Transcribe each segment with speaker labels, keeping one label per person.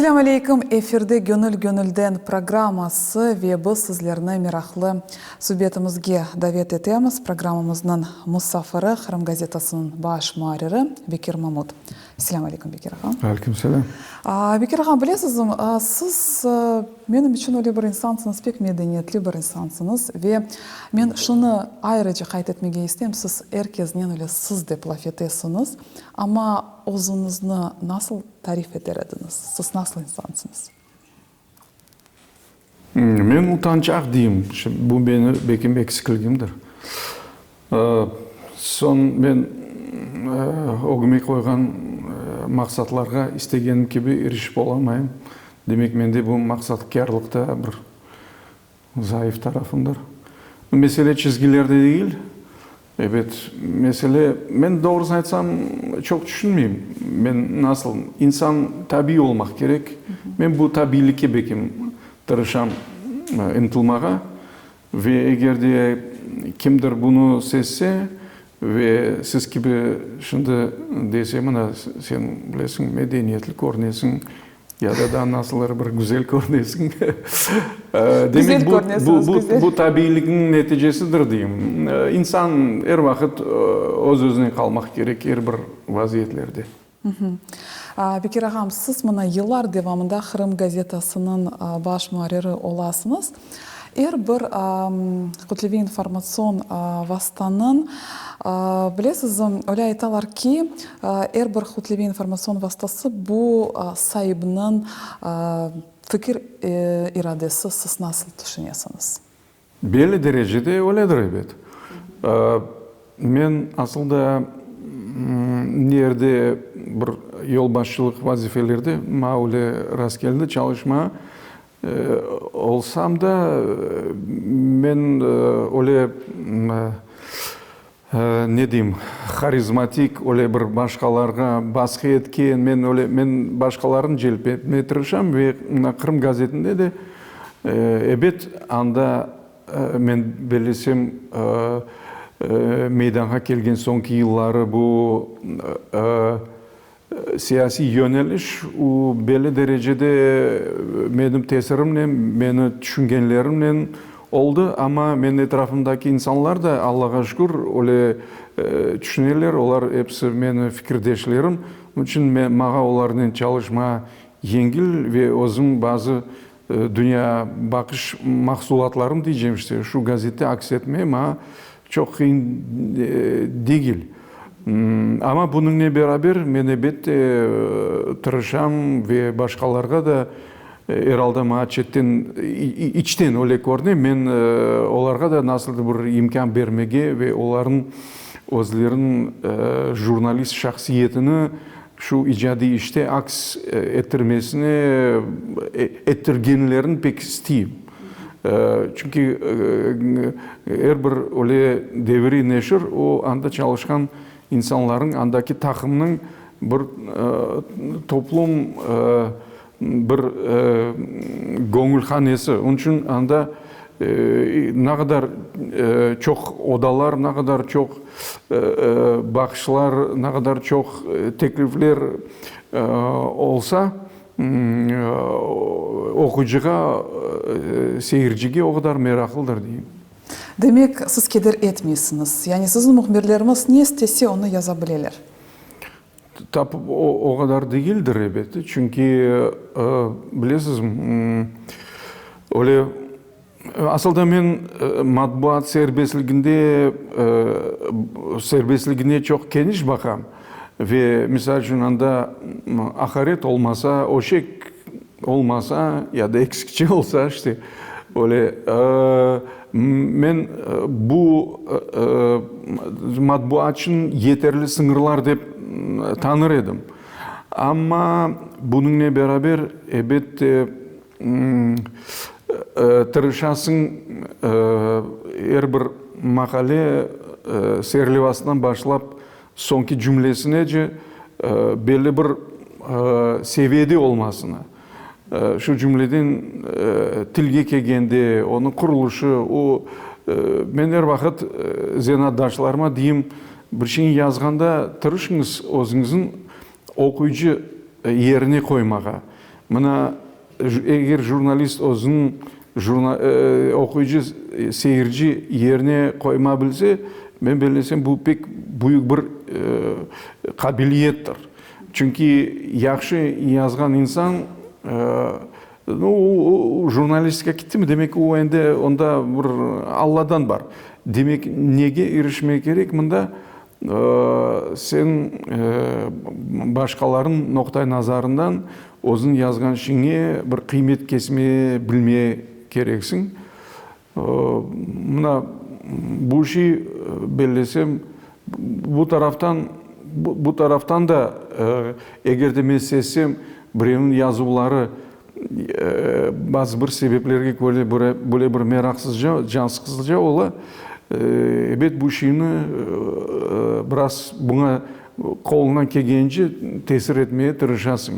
Speaker 1: Selâm aleyküm, efirde Gönül gönülden programması ve biz sizlerni meraqlı subetimizge davet etemiz. Programmamıznıñ musafiri, Qırım gazetasınıñ baş muarriri Bekir Mamut. Selâm aleyküm, Bekir ağa.
Speaker 2: Aleyküm selâm.
Speaker 1: Bekir ağa, bilesizmi, siz menim içün öyle bir insansıñız, pek medeniyetli bir insansıñız ve men şunı ayrıca qayd etmege isteyim, siz er keznen öyle siz dep laf etesiñiz, amma özüñizni nasıl tarif eter ediñiz? Siz nasıl insansıñız?
Speaker 2: Men utançaq deyim, bu meni belkim eksikligimdir. Soñ men ögüme qoyğan maqsatlarğa istegenim kibi irişip olamayım. Demek, mende bu maqsatkârlıqta bir Zayıf tarafımdır. Mesele çizgilerde degil. Ebet, mesele, men doğrusını aytsam, çoq tüşünmeyim. Men nasıl, insan tabiiy olmaq kerek. Men bu tabiiylikke bekim tırışam ıntılmağa. Ve eger de kimdir bunı sezse ve siz kibi şimdi dese, mına, sen bilesiñ, medeniyetli körünesiñ, Ya da daa nasıldır bir güzel körünesiñ.
Speaker 1: Demek, bu,
Speaker 2: bu, bu tabiiylikniñ neticesidir deyim. İnsan er vaqıt öz-özüne qalmaq kerek er bir vaziyetlerde.
Speaker 1: Bekir ağam, siz mına yıllar devamında Qırım gazetasınıñ baş muarriri olasıñız. Er bir kütleviy informatsion vastanıñ, bilesiz, öyle aytalar ki, er bir kütleviy informatsion vastası bu saibiniñ fikir iradesi. Siz nasıl tüşünesiñiz?
Speaker 2: Belli derecede öyledir, ebet. Men asıl da nerde bir yolbaşçılıq vazifelerde maña öyle rastkeldi çalışmağa. Olsam da, men öyle, ne deyim, harizmatik, öyle bir başqalarğa basqı etken, men öyle, men başqalarnı celp etmege tırışam ve mına Qırım gazetinde de, ebet, anda men bellesem, meydanğa kelgen soñki yılları bu Siyasiy yöneliş, o, belli derecede menim tesirimnen, meni tüşüngenlerimnen oldı, amma menim etrafımdaki insanlar da, Allağa şükür, öyle tüşüneler, olar episi meni fikirdeşlerim, onıñ içün maña olarnen çalışmağa yengil ve özüm bazı dünya baqış mahsulatlarım diycem işte, şu gazette aks etmeye maña çoq qıyın degil. Amma bunıñle beraber men ebette tırışam ve başqalarğa da, er alda maña çetten, içten öyle körüne, men olarğa da nasıldır bir imkân bermege ve olarnıñ özleriniñ jurnalist şahsiyetini şu icadiy işte aks ettirmesine, ettirgenlerini pek isteyim. Çünki er bir öyle deviriy neşir, o, anda çalışqan insanlarnıñ, andaki taqımnıñ bir toplum, bir göñülhanesi. Onıñ içün anda ne qadar çoq odalar, ne qadar çoq baqışlar, ne qadar çoq teklifler olsa, Oquyıcığa, seyircige o qadar meraqlıdır, deyim.
Speaker 1: Demek, siz keder etmeysiñiz. Yani siziñ mühbirlerimiz ne istese, onı yaza bileler.
Speaker 2: Tap o qadar degildir, elbette. Çünki, bilesiz, öyle Asıl da men matbuat serbestliginde, serbestligine çoq keniş baqam. Ve, misal içün, anda aqaret olmasa, öşek olmasa ya da eksikçe olsa, işte, öyle, men bu matbuat içün yeterli sıñırlar dep tanır edim. Amma bunıñle beraber, elbette, Tırışasıñ, er bir maqale serlevasından başlap soñki cümlesinece belli bir seviyede olmasını, şu cümleden tilge kelgende, onıñ qurulışı, o, men er vaqıt zenaatdaşlarıma deyim, bir şeyni yazğanda tırışıñız özüñizniñ oquyıcı yerine qoymağa. Mına, eger jurnalist özüniñ oquyıcı, seyirci yerine qoyma bilse, men bellesem, bu pek büyük bir qabiliyettir. Çünki yahşı yazğan insan, nu, o jurnalistika kittimi, demek, o endi onda bir Alladan bar. Demek, nege irişmek kerek mında? Sen başqalarnıñ noqta-i nazarından özüñ yazğan işiñe bir qıymet kesme bilme kereksiñ. Mına bu şey, bellesem, bu taraftan, bu taraftan da, eger de men sezsem, birevniñ yazuvları Bazı bir sebeplerge köre böyle bir meraqsızca, cansıqızca ola. Ebet, bu şeyni biraz buña qoluñdan kelgence tesir etmege tırışasıñ.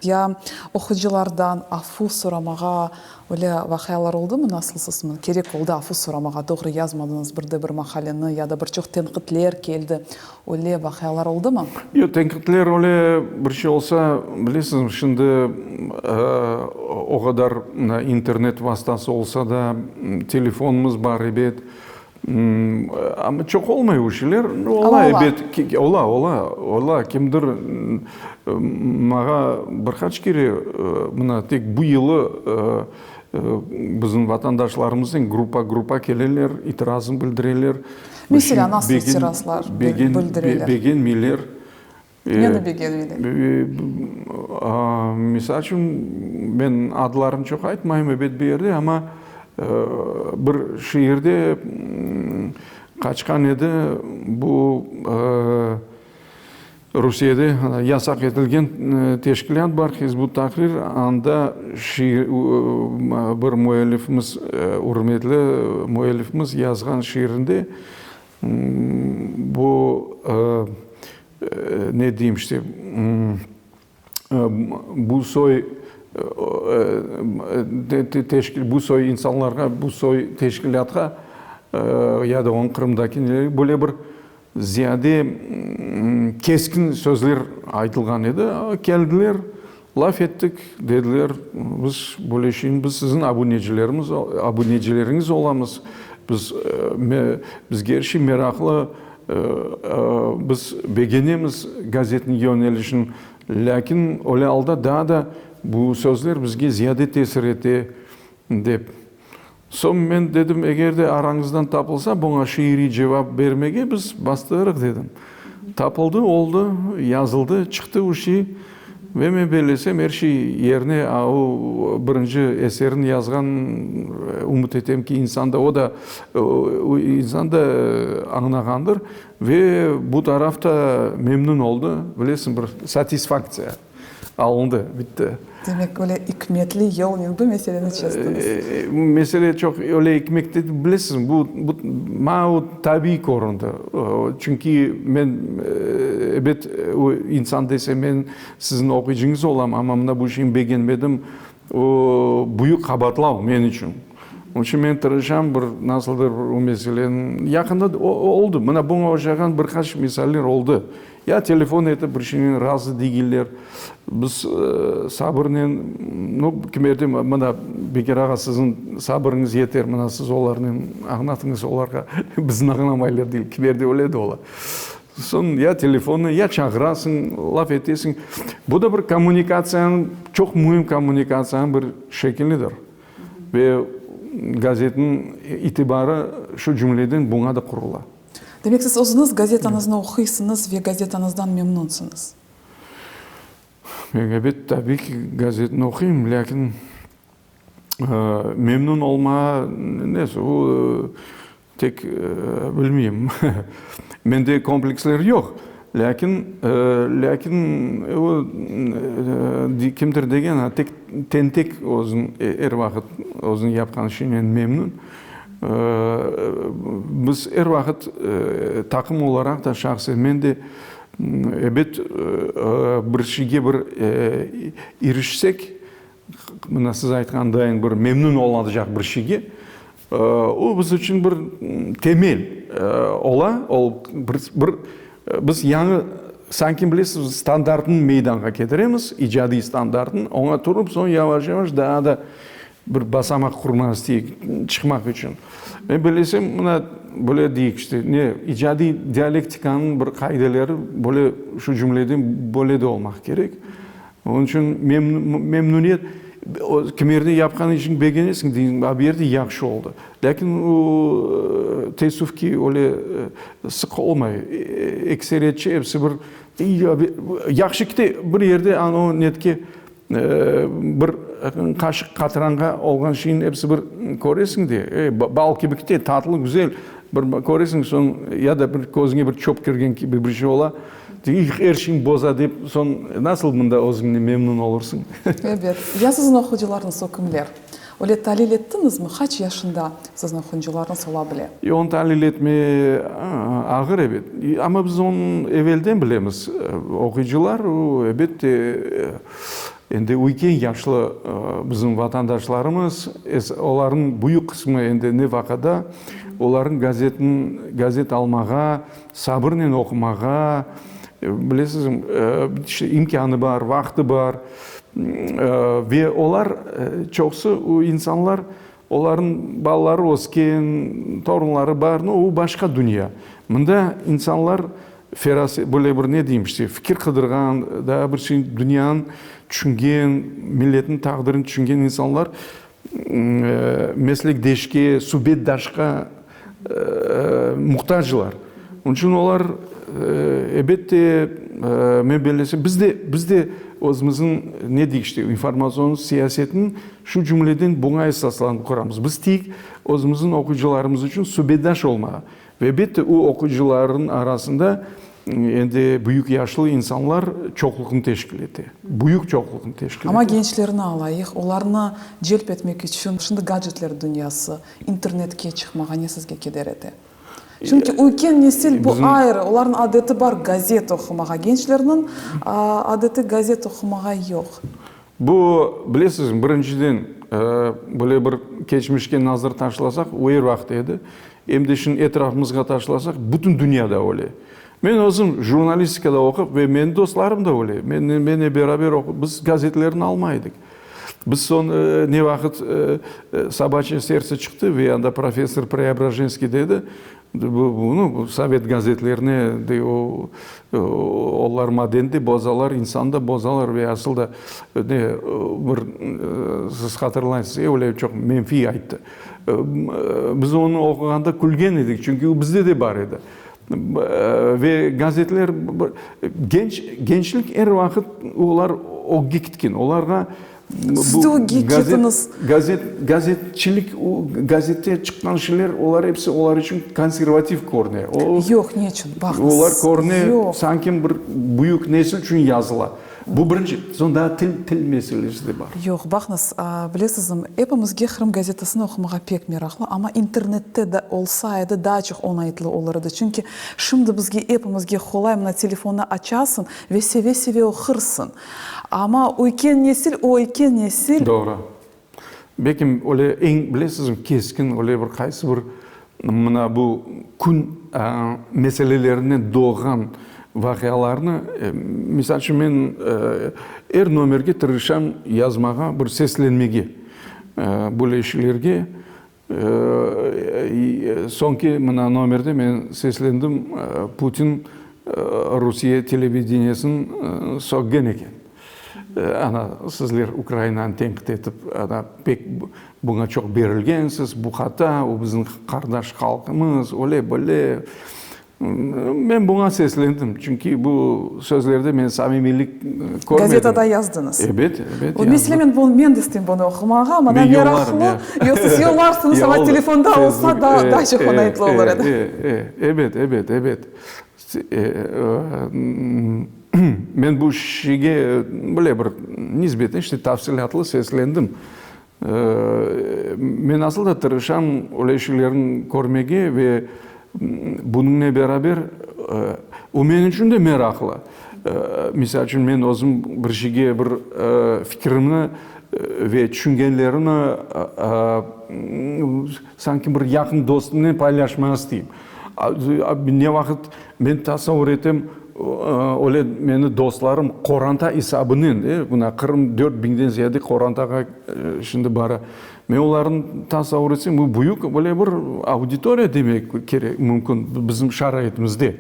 Speaker 1: Ya oqucılardan afu soramağa öyle vaqialar oldumı? Nasıl siz kerek oldı afu soramağa, doğru yazmadıñız bir de bir maqaleni ya da bir çoq tenqitler keldi, Öyle vaqialar oldımı?
Speaker 2: Yoq, tenqitler öyle bir şey olsa, bilesiñizmi, şimdi o qadar internet vastası olsa da, telefonımız bar, ebet, amma çoq olmay o şeyler. Ola, ebet, ola, ola, ola. Kimdir maña bir qaç kere, mına tek bu yılı bizim vatandaşlarımıznen gruppa-gruppa keleler, itirazını bildireler.
Speaker 1: Meselâ, nasıl itirazlar bildireler?
Speaker 2: Begenmeyler.
Speaker 1: Neni begenmeyler?
Speaker 2: Misal içün, men adlarını çoq aytmayım, ebet, bu yerde, amma bir şiirde qaçqan edi, bu Rusiyede yasaq etilgen teşkilât bar, Hizb ut-Tahrir, anda şiir, bir müellifimiz, ürmetli müellifimiz yazğan şiirinde bu, ne deyim işte, Bu soy bu soy insanlarğa, bu soy teşkilâtqa ya da onıñ Qırımdaki nelerge böyle bir ziyade keskin sözler aytılğan edi. Keldiler, laf ettik, dediler, biz böyle şeyni, biz siziñ abunecilerimiz, abunecileriñiz olamız, biz bizge er şey meraqlı, Biz begenemiz gazetniñ yönelişini, lâkin öyle alda daa da bu sözler bizge ziyade tesir ete, dep. Soñ men dedim, eger de arañızdan tapılsa, buña şiiriy cevap bermege biz bastırırıq, dedim. Tapıldı, oldı, yazıldı, çıqtı o şey. Ve men bellesem, er şey yerine, a o birinci eserini yazğan, ümüt etem ki, insan da, o da, o insan da añlağandır. Ve bu taraf da memnün oldı, bilesiñ, bir satisfaktsiya alındı, bitti.
Speaker 1: Demek, öyle ikmetli yolnen bu meseleni çezdiñiz.
Speaker 2: Mesele çoq öyle ikmetli, bilesiñiz, bu, bu maña o tabiiy köründi. Çünki men, ebet, o insan dese, men siziñ oquyıcıñız olam, amma mına bu şeyni begenmedim, o büyük qabaatlav men içün. Onıñ içün men tırışam bir nasıldır o meseleni, yaqında oldı, mına buña oşağan bir qaç misaller oldı. Ya telefon etip bir şeynen razı degiller, biz sabırnen, nu, kimerde mına, Bekir ağa, siziñ sabırıñız yeter, mına siz olarnen añlatıñız olarğa, bizni añlamaylar deyil, kimerde öyle de ola. Soñ ya telefonnı, ya çağırasıñ, laf etesiñ. Bu da bir kommunikatsiyanıñ, çoq müim kommunikatsiyanıñ bir şekilidir. Ve gazetniñ itibarı şu cümleden buña da qurula.
Speaker 1: Demek, siz özüñiz gazetañıznı oquysıñız ve gazetañızdan memnunsıñız?
Speaker 2: Men, ebet, tabiiy ki, gazetni oquyım, lâkin memnun olma, neyse, o, tek, bilmeyim, mende kompleksler yoq, lâkin, lâkin o, kimdir degen, tek tentek özüñ er vaqıt özüñ yapqan işiñnen memnun. Biz er vaqıt taqım olaraq da, şahsen men de, ebet, bir şeyge bir irişsek, mına siz aytqan dayın bir memnün olunacaq bir şeyge, o biz içün bir temel ola, bir, biz yañı. Sanki bilesiz, standartnı meydanğa ketiremiz, icadiy standartnı, oña turıp, soñ yavaş-yavaş daa da bir basamaq qurmaq isteyik, çıqmaq içün. Men bilesem, mına böyle deyik, işte, ne, icadiy dialektikanıñ bir qaideleri böyle, şu cümleden böyle de olmaq kerek. Onıñ içün memnüniyet, kimerde yapqan işiñni begenesiñ, deysiñ, a bu yerde yahşı oldı. Lâkin o, teessüf ki, öyle sıq olmay. Ekseriyetçe episi bir yahşı kite, bir yerde anavı netke bir qaşıq qatranğa olğan şeyni episi bir köresiñ de, bal kibi kite, tatlı, güzel, bir köresiñ, soñ ya da bir közüñe bir çöp kirgen kibi bir şey ola. Er şeyni boza dep, soñ nasıl mında özüñden memnün olursıñ?
Speaker 1: Ebet. Ya siziñ oqucılarıñız o kimler? Öyle talil ettiñizmi? Qaç yaşında siziñ oqucılarıñız ola bile?
Speaker 2: E, onı talil etme ağır, ebet. Amma biz onı evelden bilemiz. Oquyıcılar, o, ebette, endi üyken yaşlı bizim vatandaşlarımız, olarnıñ büyük qısmı endi nefaqada, olarnıñ gazetni, gazet almağa, Sabırnen oqumağa, bilesiz, işte imkânı bar, vaqtı bar. Ve olar, çoqusı insanlar, olarnıñ balaları ösken, torunları bar, no, o başqa dünya. Mında insanlar feraset, böyle bir ne deyim, işte, fikir qıdırğan, daa bir şey, dünyanı tüşüngen, milletniñ taqdirini tüşüngen insanlar meslekdeşke, subetdaşqa muhtaclar. Onıñ içün olar, elbette, men bellesem, biz de, biz de özümizniñ, ne deyik işte, informatsion siyasetni şu cümleden buña esaslanıp quramız. Biz tek özümizniñ oquyıcılarımız içün subetdaş olmağa. Ve elbette, o oquyıcılarnıñ arasında endi büyük yaşlı insanlar çoqluqnı teşkil ete. Büyük çoqluqnı teşkil ete.
Speaker 1: Amma gençlerni alayıq, olarnı celp etmek içün şimdi gadjetler dünyası, internetke çıqmağa ne sizge keder ete? Çünki üyken nesil bu ayrı, olarnıñ adeti bar gazet oqumağa, gençlerniñ adeti gazet oqumağa yoq.
Speaker 2: Bu, bilesizmi, birinciden, böyle bir keçmişke nazar taşlasaq, o er vaqıt edi, em de şimdi etrafımızğa taşlasaq, bütün dünyada öyle. Men özüm jurnalistikada oqup ve menim dostlarım da öyle, menen beraber oqup, biz gazetlerni almay edik. Biz soñ ne vaqıt Sobaçye serdtse çıqtı ve anda professor Preobrajenskiy dedi, Bu sovet gazetlerine de o, olar madeni de bozalar, insanı da bozalar ve asıl da ne bir siz hatırlaysız, öyle çoq menfiy ayttı. Biz onı oquğanda külgen edik, çünki o bizde de bar edi. Ve gazetler genç, gençlik er vaqıt olar ögge ketken, olarğa
Speaker 1: Siz de ögge ketiñiz.
Speaker 2: Gazet, gazetçilik, gazette çıqqan şeyler, olar episi olar içün konservativ körüne.
Speaker 1: Yoq, ne içün? Baqıñız.
Speaker 2: Olar körüne, sanki bir büyük nesil içün yazıla. Bu birinci. Soñ daa til, til meselesi de bar.
Speaker 1: Yoq, baqıñız, bilesizmi, epimizge Qırım gazetasını oqumağa pek meraqlı, amma internette de olsa edi, daa çoq oñaytlı olur edi. Çünki şimdi bizge epimizge qolay, mına telefonnı açasıñ ve seve-seve oqursıñ. Amma üyken nesil, o üyken nesil.
Speaker 2: Doğru. Belkim öyle eñ, bilesizmi, keskin öyle bir qaysı bir mına bu kün meselelerinden doğğan vaqialarnı, misal içün, men er nomerge tırışam yazmağa, bir seslenmege böyle işlerge. Soñki mına nomerde men seslendim, Putin Rusiye televideniyesini söggen eken. Ana, sizler Ukrainanı tenqit etip, ana, pek buña çoq berilgensiz, bu hata, o bizim qardaş halqımız, öyle, böyle. Men buña seslendim, çünki bu sözlerde men samimiylik körmedim.
Speaker 1: Gazetada yazdıñız.
Speaker 2: Ebet, ebet,
Speaker 1: yazdım. Mesele men bunı, men de isteyim bunı oqumağa, mana meraqlı. Yoq, siz yollarsıñız, amma telefonda olsa daa, daa çoq oñaytlı olur edi.
Speaker 2: E, e, ebet, ebet, ebet. Men bu şeyge böyle bir nisbeten işte tafsilâtlı seslendim. Men asıl da tırışam öyle şeylerni körmege ve bunıñle beraber o menim içün de meraqlı. Misal içün, men özüm bir şeyge bir fikirimni ve tüşüngenlerimni sanki bir yaqın dostumnen paylaşmağa isteyim. Ne vaqıt men tasavur etem. Öyle meni dostlarım qoranta esabınen, de, mına Qırım 4000-den ziyade qorantağa şimdi bara. Men olarnı tasavur etsem, bu büyük böyle bir auditoriya demek kerek, mümkün bizim şaraitimizde.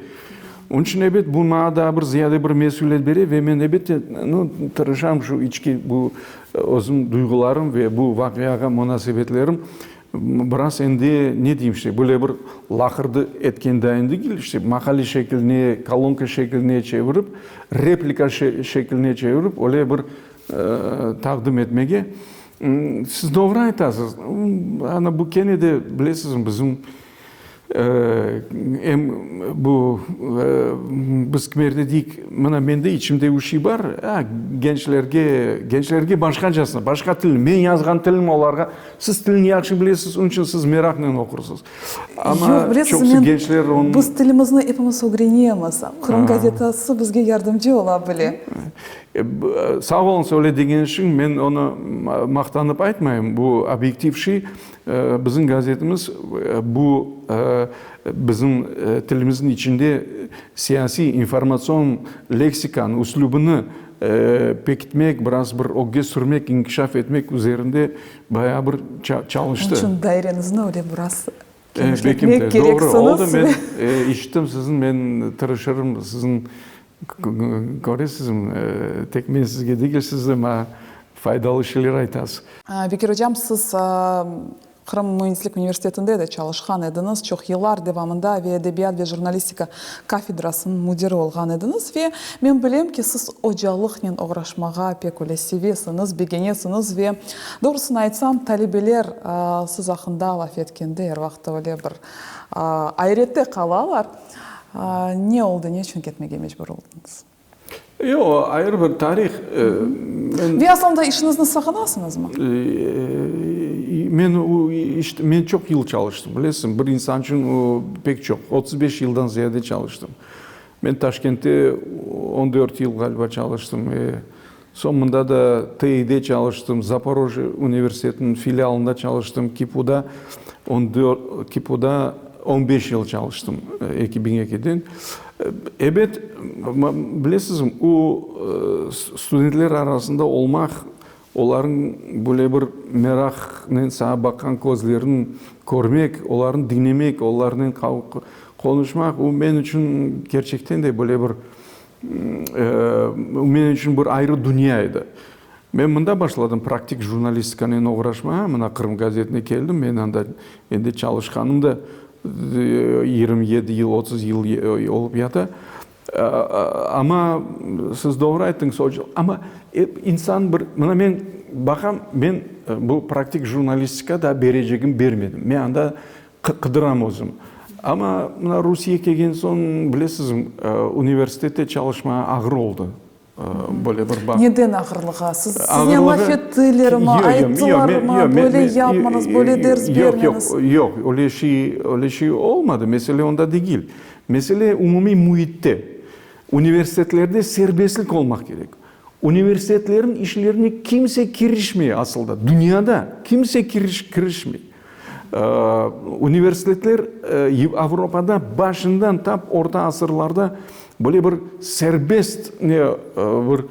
Speaker 2: Onıñ içün, ebet, bu maña daa bir ziyade bir mesüliyet bere ve men, elbette, nu, tırışam şu içki bu özüm duyğularım ve bu vaqiağa munasebetlerim biraz endi, ne deyim, işte, böyle bir laqırdı etken dayın degil, işte, maqale şekline, kolonka şekline çevirip, replika şekline çevirip, öyle bir taqdim etmege. Siz doğru aytasız. Ana, bu kene de, bilesizmi, bizim Em bu biz kimerde deyik, mına mende içimde bir şey bar, a, gençlerge, gençlerge başqacasına, başqa til, men yazğan tilim olarğa, siz tilni yahşı bilesiz, onıñ içün siz meraqnen oqursız. Amma
Speaker 1: Yoq, bilesiz,
Speaker 2: çoqusı
Speaker 1: men,
Speaker 2: gençler onıñ.
Speaker 1: biz tilimizni epimiz ögrenemiz, Qırım gazetası bizge yardımcı ola bile.
Speaker 2: Sağ oluñız öyle degeniñ içün, men onı maqtanıp aytmayım, bu obyektiv şey. Bizim gazetimiz bu bizim tilimizniñ içinde siyasiy, informatsion leksikanı, üslübini pekitmek, biraz bir ögge sürmek, inkişaf etmek üzerinde bayağı bir çalıştı.
Speaker 1: Onıñ içün daireñizni öyle biraz kenişletmek
Speaker 2: Bekim, doğru
Speaker 1: kereksiñiz.
Speaker 2: Oldı, men işittim siziñ, men tırışırım siziñ, köresizmi, tek men sizge degil, siz de maña Faydalı şeyler aytasız.
Speaker 1: Bekir ocam, siz Qırım müendislik universitetinde de çalışqan ediñiz çoq yıllar devamında ve edebiyat ve jurnalistika kafedrasınıñ müdiri olğan ediñiz. Ve men bilem ki, siz ocalıqnen oğraşmağa pek öyle sevesiñiz, begenesiñiz ve, doğrusını aytsam, talebeler siz aqqında laf etkende er vaqıt öyle bir ayrette qalalar. Ne oldı, ne içün ketmege mecbur oldıñız?
Speaker 2: Yoq, ayrı bir tarih.
Speaker 1: Men. Ve aslında işiñizni sağınasıñızmı?
Speaker 2: Men o işte, men çoq yıl çalıştım, bilesiñ, bir insan içün o pek çoq, 35 yıldan ziyade çalıştım. Men Taşkentte 14 yıl ğaliba çalıştım, soñ mında da Tİde çalıştım, Zaporojye universitetiniñ filialında çalıştım, KİPUda on dört, KİPUda 15 yıl çalıştım, 2002-den. Ebet, bilesizmi, o studentler arasında olmaq, olarnıñ böyle bir meraqnen saña baqqan közlerini körmek, olarnı diñlemek, olarnen qonuşmaq, o men içün kerçekten de böyle bir, men içün bir ayrı dünya edi. Men mında başladım praktik jurnalistikanen oğraşmağa, mına Qırım gazetine keldim, men anda endi çalışqanım da 27 yıl, 30 yıl olıp yata. Amma siz doğru ayttıñız, amma insan bir, mına men baqam, men bu praktik jurnalistika da berecegim bermedim. Men anda qıdıram özüm. Amma mına Rusiye kelgen soñ, bilesiz, universitette çalışmağa ağır oldı. Böyle bir bağ.
Speaker 1: Neden ağırlığa? Siz, siznen laf ettilermi, ayttılarmı, böyle yapmañız, böyle ders bermeñiz?
Speaker 2: Yoq, yoq, yoq, öyle şey, öyle şey olmadı. Mesele onda degil. Mesele umumiy müitte. Universitetlerde serbestlik olmaq kerek. Universitetlerniñ işlerine kimse kirişmey asılda. Dünyada kimse kirişmey. Universitetler Avropada başından tap orta asırlarda böyle bir serbest ne bir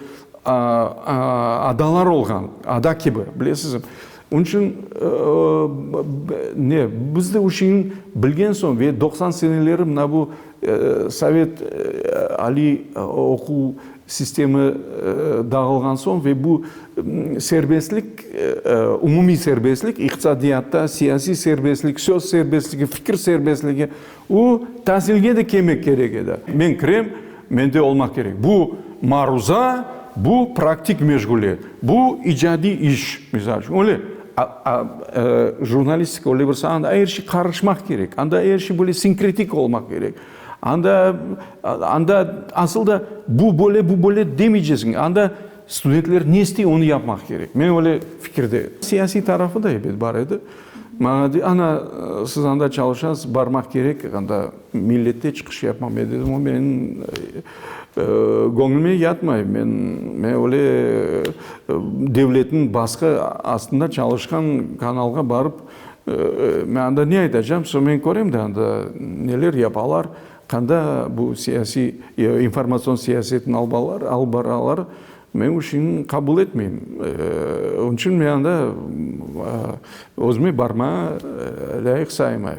Speaker 2: adalar olğan, ada kibi, bilesizmi? Onıñ içün ne biz de o şeyni bilgen soñ ve 90 seneleri mına bu sovet aliy oquv sistemi dağılğan soñ ve bu serbestlik, umumiy serbestlik, iqtisadiyatta, siyasiy serbestlik, söz serbestligi, fikir serbestligi, o tasilge de kelmek kerek edi. Men kirem, mende olmaq kerek. Bu maruza, bu praktik meşğuliyet, bu icadiy iş, misal içün, öyle. Jurnalistika öyle bir saa, anda er şey qarışmaq kerek, anda er şey böyle sinkretik olmaq kerek. Anda, anda asıl da bu böyle, bu böyle demeycesiñ. Anda studentler ne istey, onı yapmaq kerek. Men öyle fikirde. Siyasiy tarafı da ebet bar edi. Maña dey, ana, siz anda çalışasız, barmaq kerek, anda millette çıqış yapmaq. Men dedim, o menim göñlüme yatmay. Men, men öyle devletniñ basqı astında çalışqan kanalğa barıp, Men anda ne aytacam, soñ men körem de anda neler yapalar. Qanda bu siyasiy, informatsion siyasetni alıp baralar, men bu şeyni qabul etmeyim. Onıñ içün men anda özüme barmağa lâyıq saymayım.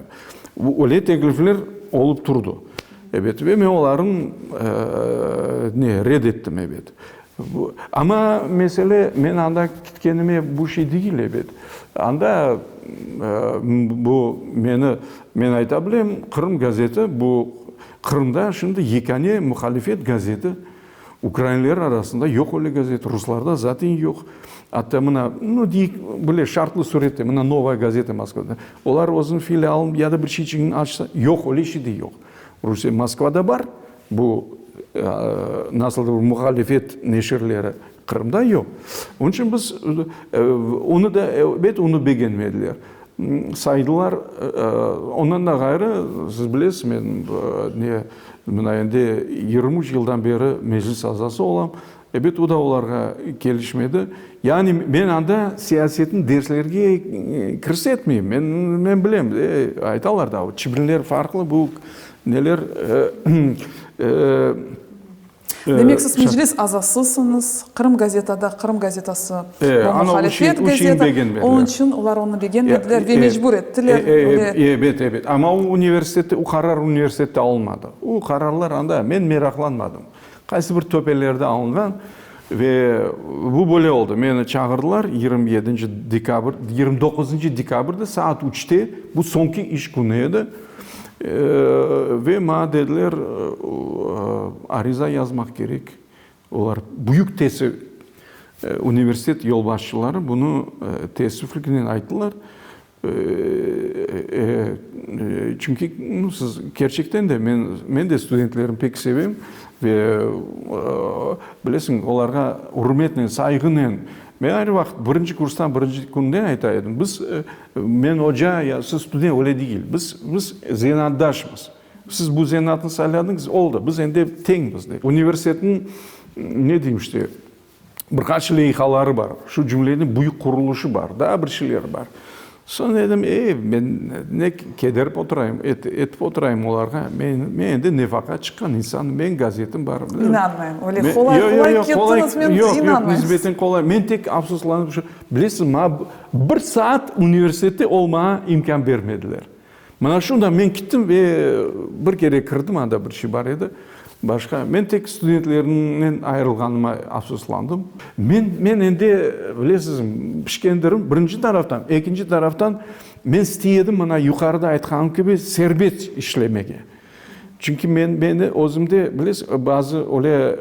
Speaker 2: Öyle teklifler olıp turdı, ebet, ve men olarnı ne, red ettim, ebet. Amma mesele, men anda ketkenime bu şey degil, ebet. Anda bu meni, men ayta bilem, Qırım gazeti, bu Qırımda şimdi yekâne muhalifet gazeti. Ukrainler arasında yoq öyle gazet, ruslarda zaten yoq. Atta mına, nu, deyik, bile şartlı surette, mına Novaya gazeta Moskvada, olar özüniñ filialın ya da bir şeyçigini açsa, yoq, öyle şey de yoq. Rusiye, Moskvada bar bu nasıldır bir muhalifet neşirleri, Qırımda yoq. Onıñ içün biz onı da, elbet, onı begenmediler. Saydılar, ondan da ğayrı, siz bilesiz, men ne, mına endi 23 yıldan beri Meclis azası olam, ebet, o da olarğa kelişmedi. Yani men anda siyasetni derslerge kirsetmeyim, men, men bilem, aytalar da, çibinler farqlı, bu neler,
Speaker 1: Demek, siz Meclis azasısıñız, Qırım gazetada, Qırım gazetası, bu muhalifet gazeta, onıñ içün olar onı begenmediler ve mecbur ettiler.
Speaker 2: Ebet, ebet. Amma o universitette, o qarar universitette alınmadı. O qararlar anda, men meraqlanmadım. Qaysı bir töpelerde alınğan ve bu böyle oldı. Meni çağırdılar 27 dekabr, 29 dekabrde saat üçte, bu soñki iş künü edi. Ve maña dediler, ariza yazmaq kerek. Olar büyük teessüf, universitet yolbaşçıları bunı teessüfliknen ayttılar. Çünki, nu, siz kerçekten de, men, men de studentlerni pek sevem ve, bilesiñ, olarğa ürmetnen, sayğınen. Men er vaqıt birinci kurstan birinci künden ayta edim, biz, men oca, ya siz student, öyle degil. Biz, biz zenaatdaşmız. Siz bu zenaatnı sayladıñız, oldı, biz endi teñmiz, dep. Universitetniñ, ne deyim işte, bir qaç leyhaları bar, şu cümleden büyük qurulışı bar, daa bir şeyler bar. Soñ dedim, ey, men ne kederip oturayım, etip oturayım olarğa, men, men endi nefaqa çıqqan insanım, menim gazetim bar.
Speaker 1: İnanmayım, öyle qolay-qolay kettiñiz, men
Speaker 2: inanmayım. Yoq, yoq, nisbeten qolay. Men tek afsuslanıp şu, bilesiñ, maña bir saat universitette olmağa imkân bermediler. Mına şundan men kittim ve bir kere kirdim, anda bir şey bar edi, başqa. Men tek studentlernen ayırılğanıma afsuslandım. Men, men endi, bilesizmi, pişkendirim, birinci taraftan. Ekinci taraftan, men istey edim, mına yuqarıda aytqanım kibi, serbest işlemege. Çünki men, meni özümde, bilesiz, bazı öyle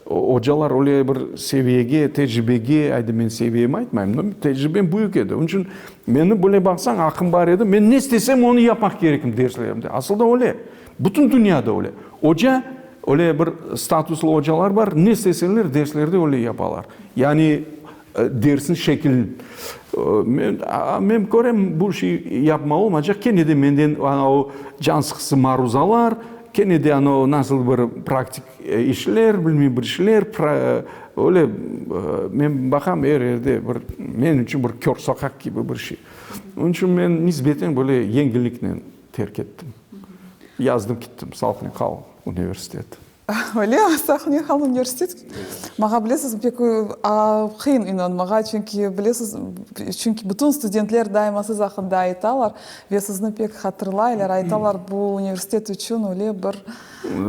Speaker 2: ocalar öyle bir seviyege, tecribege, aydı men seviyemi aytmayım, no, tecribem büyük edi. Onıñ içün meni böyle baqsañ, aqım bar edi, men ne istesem, onı yapmaq kerekim derslerimde. Asıl da öyle. Bütün dünyada öyle. Oca, öyle bir statuslı ocalar bar, ne isteseler, derslerde öyle yapalar. Yani Dersniñ şekilin. Men, men körem, bu şey yapma olmaycaq, kene de menden ana o can sıqısı maruzalar, kene de ana o nasıl bir praktik işler, bilmeyim bir şeyler, öyle men baqam er yerde bir menim içün bir kör soqaq kibi bir şey. Onıñ içün men nisbeten böyle yengilliknen terk ettim. Yazdım kittim, salqın qal universitet.
Speaker 1: Öyle, Sahne han universitet. Maña bilesiz, pek qıyın inanmağa, çünki bilesiz, çünki bütün studentler daima siz aqqında aytalar ve sizni pek hatırlaylar, aytalar, bu universitet içün öyle bir.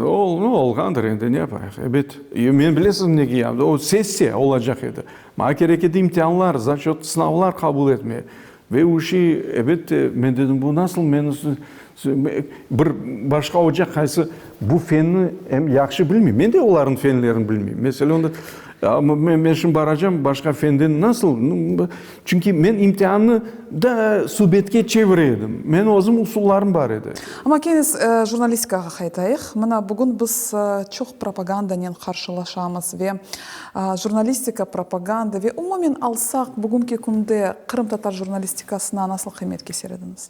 Speaker 2: O, olğandır endi, ne yapayıq, ebet. Men bilesiz nege yaptım, o sessiya olacaq edi. Maña kerek edi imtianlar, zaçöt, sınavlar qabul etmege. Ve o şey, elbette, men dedim, bu nasıl meni bir başqa oca qaysı bu fenni em yahşı bilmey, men de olarnıñ fenlerini bilmeyim. Mesele onda, men şimdi baracam başqa fenden nasıl, çünki men imtiannı da subetke çevire edim, menim özüm usullarım bar edi.
Speaker 1: Amma kene jurnalistikağa qaytayıq. Mına bugün biz çoq propagandanen qarşılaşamız ve Jurnalistika, propaganda ve umumen alsaq, bugünki künde qırımtatar jurnalistikasına nasıl qıymet keser ediñiz?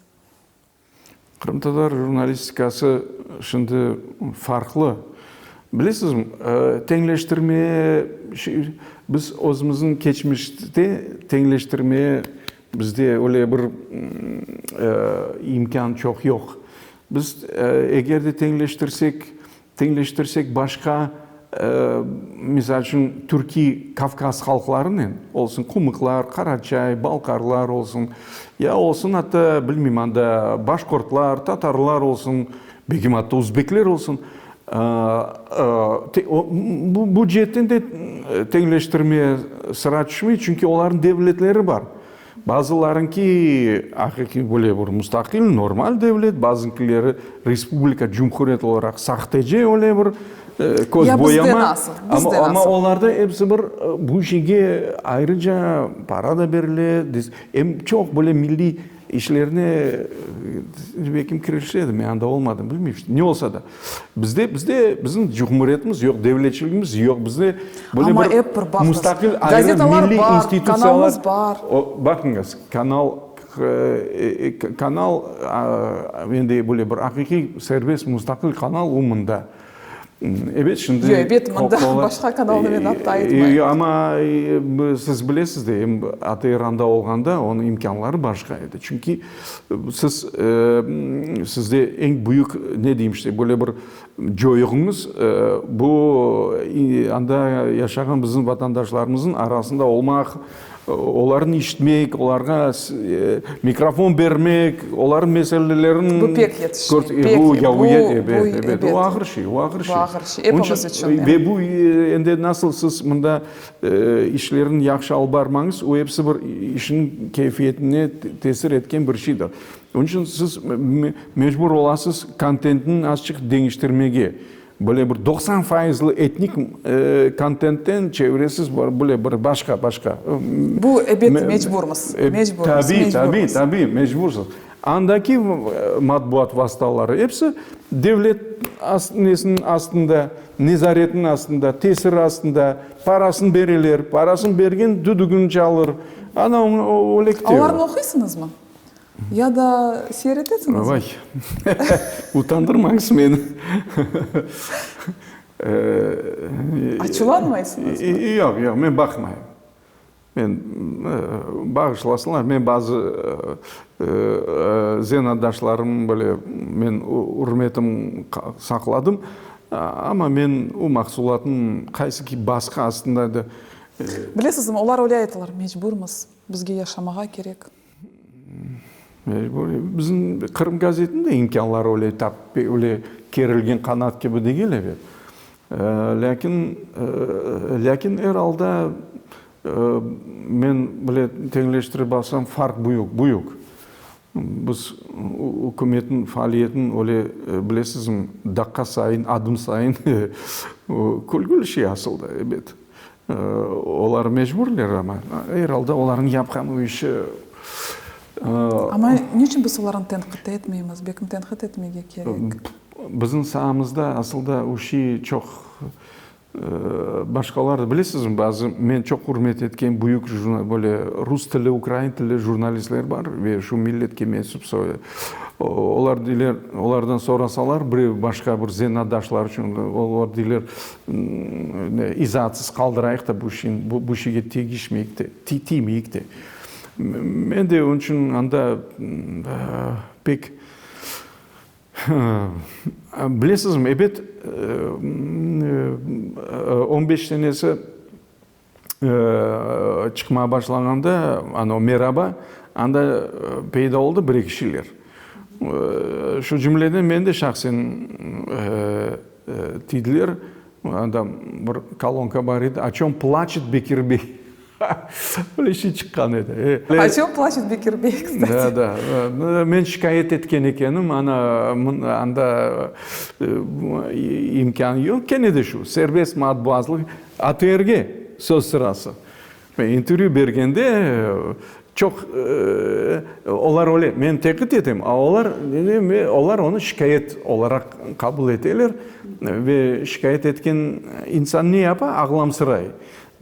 Speaker 2: Qırımtatar jurnalistikası şimdi farqlı. Bilesizmi, teñleştirmeye, biz özümizniñ keçmişte teñleştirmeye bizde öyle bir imkân çoq yoq. Biz eger de teñleştirsek, teñleştirsek başqa, misal içün, türkiy Kavkaz halqlarınen, olsun qumıqlar, qaraçay, balqarlar olsun, ya olsun atta, bilmeyim, anda başqortlar, tatarlar olsun, belkim atta uzbekler olsun, bu ceetten de teñleştirme sıra tüşmey, çünki olarnıñ devletleri bar. Bazılarınki aqiqiy böyle bir mustaqil, normal devlet, bazınkileri respublika, cumhuriyet olaraq sahtece öyle bir köz
Speaker 1: Ya bizde
Speaker 2: boyama.
Speaker 1: nasıl?
Speaker 2: Amma,
Speaker 1: Bizde
Speaker 2: amma
Speaker 1: nasıl?
Speaker 2: olarda episi bir bu şeyge ayrıca para da berile, em çoq böyle milliy işlerine belkim kirişedi, men anda olmadım, bilmeyim, ne olsa da. Bizde, bizde bizim cumhuriyetimiz yoq, devletçiligimiz yoq, bizde böyle
Speaker 1: Amma
Speaker 2: bir
Speaker 1: ep bir baqıñız,
Speaker 2: mustaqil ayrı
Speaker 1: gazetalar
Speaker 2: milliy
Speaker 1: bar,
Speaker 2: institutsiyalar.
Speaker 1: kanalımız bar.
Speaker 2: O, baqıñız, kanal, kanal, endi böyle bir aqiqiy serbest mustaqil kanal o mında. Ebet, şimdi
Speaker 1: Yoq, ebet, mında başqa kanalnı men atta aytmayım.
Speaker 2: Amma siz bilesiz de, em ATR-anda olğanda onıñ imkânları başqa edi. Çünki siz, sizde eñ büyük, ne deyim işte, böyle bir coyuğıñız, bu anda yaşağan bizim vatandaşlarımıznıñ arasında olmaq, Olarnı işitmek, olarğa mikrofon bermek, olarnıñ meselelerin
Speaker 1: Bu pek yetişmey, pek,
Speaker 2: bu, ya,
Speaker 1: bu,
Speaker 2: ebet,
Speaker 1: bu,
Speaker 2: ebet, o ağır şey, o ağır
Speaker 1: Bu
Speaker 2: şey.
Speaker 1: ağır şey, epimiz içün.
Speaker 2: Ve bu endi nasıl siz mında işlerni yahşı alıp barmañız, o episi bir işniñ keyfiyetine tesir etken bir şeydir. Onıñ içün siz mecbur olasız kontentni azçıq deñiştirmege. Böyle bir 90 fayızlı etnik kontentten çeviresiz, böyle bir başqa, başqa.
Speaker 1: Bu, ebet, mecburmız, mecburmız,
Speaker 2: Tabiy, tabiy, tabiy, mecbursız. Andaki matbuat vastaları episi devlet nesiniñ astında, nezaretiniñ astında, tesiri astında, parasını bereler, parasını bergen düdügini çalır, ana öyle kite.
Speaker 1: Olarnı oquysıñızmı? Ya da seyir etesiñizmi?
Speaker 2: Vay, utandırmañız meni.
Speaker 1: Açuvlanmaysıñızmı?
Speaker 2: Yoq, yoq, men baqmayım. Men, bağışlasınlar, men bazı zenaatdaşlarım böyle men ürmetim saqladım, amma men o mahsulatnıñ qaysı ki basqı astında edi.
Speaker 1: Bilesizmi, olar öyle aytalar, mecburmız, bizge yaşamağa kerek.
Speaker 2: Mecburiy. Bizim Qırım gazetiniñ de imkânları öyle tap, öyle kerilgen qanat kibi degil, ebet. Lâkin, lâkin er alda men bile teñleştirip alsam, farq büyük, büyük. Biz ükümetniñ faaliyetini öyle, bilesizmi, daqqa sayın, adım sayın külgüli şey asılda, ebet. Olar mecburler amma, er alda olarnıñ yapqan o işi.
Speaker 1: Amma niçün biz olarnı tenqit etmeymiz? Belkim tenqit etmege kerek?
Speaker 2: Bizim saamızda asılda o şey çoq başqalar, bilesizmi, bazı men çoq ürmet etken büyük böyle rus tilli, ukrain tilli jurnalistler bar ve şu milletke mensüp olar deyler, olardan sorasalar birev başqa bir zenaatdaşlar içün, olar deyler, İzaatsız qaldırayıq da bu şeyni, bu şeyge tegişmeyik de, tiymeyik de. Men de onıñ içün anda pek, bilesizmi, ebet, on beş senesi çıqmağa başlağanda, ana o Meraba, anda peyda oldı bir-eki şeyler. Şu cümleden men de şahsen tiydiler, anda bir kolonka bar edi, O çöm plaçet Bekir bey? Öyle şey çıqqan edi.
Speaker 1: O çöm plaçet Bekir bey, kstati.
Speaker 2: Da, da. Men şikâyet etken ekenim, ana, anda imkân yoq. Kene de şu, serbest matbuatlıq. ATRge söz sırası. Men intervyü bergende çoq olar öyle, men teqit etem, a olar, olar onı şikâyet olaraq qabul eteler ve şikâyet etken insan ne yapa? Ağlamsıray.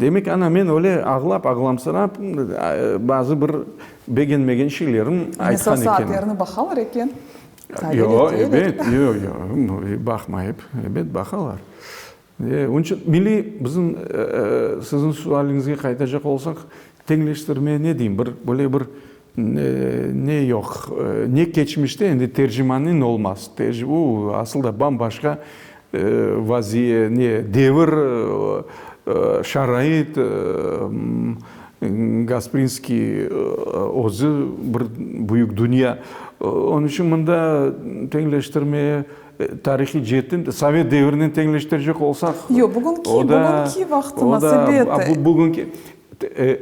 Speaker 2: Demek, ana, men öyle ağlap, ağlamsırap, bazı bir begenmegen şeylerim aytqan
Speaker 1: Esası
Speaker 2: ekenim.
Speaker 1: ATRni baqalar eken.
Speaker 2: Yoq, ebet, yoq, yoq, baqmayıp, ebet, baqalar. Onıñ içün milliy bizim siziñ sualiñizge qaytacaq olsaq, teñleştirme ne deyim, bir böyle bir. Ne yoq, ne keçmişte, endi tercimannen olmaz. O, asıl da bam-başqa vaziye, ne devir, şarait. Gasprinskiy özü bir büyük dünya. Onıñ içün mında teñleştirmeye tarihiy ceetten, sovet devirinen teñleştirecek olsaq,
Speaker 1: Yoq, bugünki, bugünki vaqtımız, ebet.
Speaker 2: Bugünki,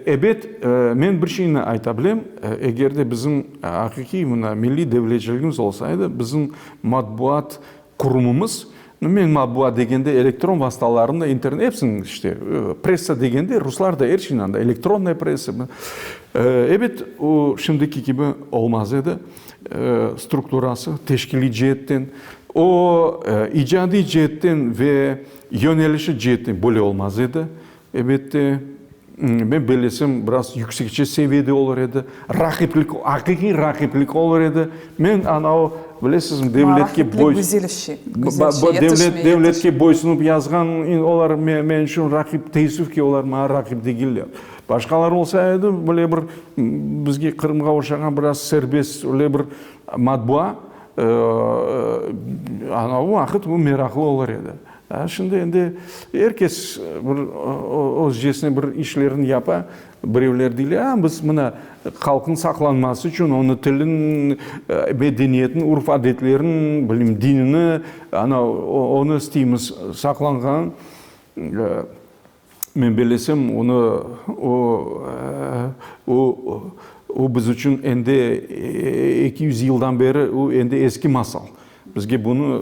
Speaker 2: Ebet, men bir şeyni ayta bilem, eger de bizim aqiqiy mına milliy devletçiligimiz olsa edi, bizim matbuat qurumımız, men matbuat degende elektron vastalarını, internet, episini işte, pressa degende ruslar da er şeyni anda, elektronnaya pressa, ebet, o şimdiki kibi olmaz edi, strukturası, teşkiliy ceetten, o icadiy ceetten ve yönelişi ceetten böyle olmaz edi. Elbette, men bellesem, biraz yüksekçe seviyede olur edi. Raqiplik, aqiqiy raqiplik olur edi. Men ana o, bilesizmi, devletke
Speaker 1: boy... Güzel şey, güzel şey,
Speaker 2: yetişmey, devletke boysunup yazğan olar men içün raqip, teessüf ki, olar maña raqip degiller. Başqaları olsa edi, böyle bir bizge Qırımğa oşağan biraz serbest öyle bir matbua, ana o vaqıt bu meraqlı olur edi. Şimdi endi er kes bir özcesine bir işlerini yapa. Birevler deyler, a, biz mına halqnıñ saqlanması içün, onıñ tilin, medeniyetin, urf-adetlerin, bilmeyim, dinini, ana, onı isteymiz saqlanğan. Men bellesem, onı, o, o, o biz içün endi 200 yıldan beri o endi eski masal. Bizge bunı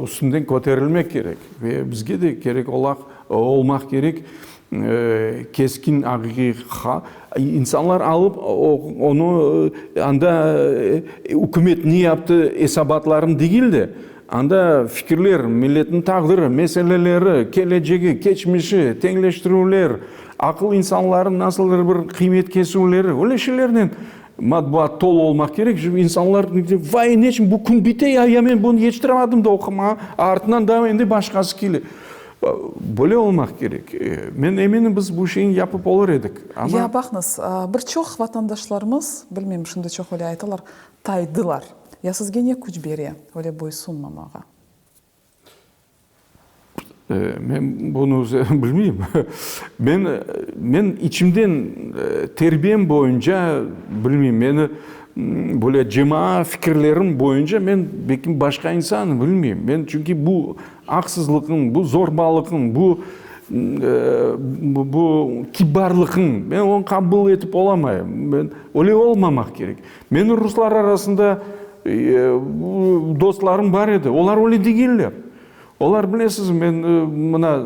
Speaker 2: üstünden köterilmek kerek ve bizge de kerek olaq, olmaq kerek keskin aqiqiy insanlar alıp onı anda ükümet ne yaptı esabatlarını degil de, Anda fikirler, milletniñ taqdiri, meseleleri, kelecegi, keçmişi, teñleştirüvler, aqıl insanlarnıñ nasıldır bir qıymet kesüvleri, öyle şeylernen matbuat tolu olmaq kerek. Şimdi insanlar vay, neçün bu kün bite ya, ya men bunı yetiştiramadım da oqumağa, artından daa endi başqası kele. Böyle olmaq kerek. Men eminim, biz bu şeyni yapıp olur edik,
Speaker 1: amma. Ya baqıñız, bir çoq vatandaşlarımız, bilmeyim, şimdi çoq öyle aytalar, Taydılar. Ya sizge ne küç bere öyle boysunmamağa?
Speaker 2: Men bunı bilmeyim. Men, men içimden terbiyem boyunca, bilmeyim, meni böyle cemaa fikirlerim boyunca men belki başqa insanım, bilmeyim. Men çünki bu aqsızlıqnıñ, bu zorbalıqnıñ, bu, bu kibarlıqnıñ, men onı qabul etip olamayım. Men, öyle olmamaq kerek. Menim ruslar arasında dostlarım bar edi, olar öyle degiller. Olar, bilesiz, men mına,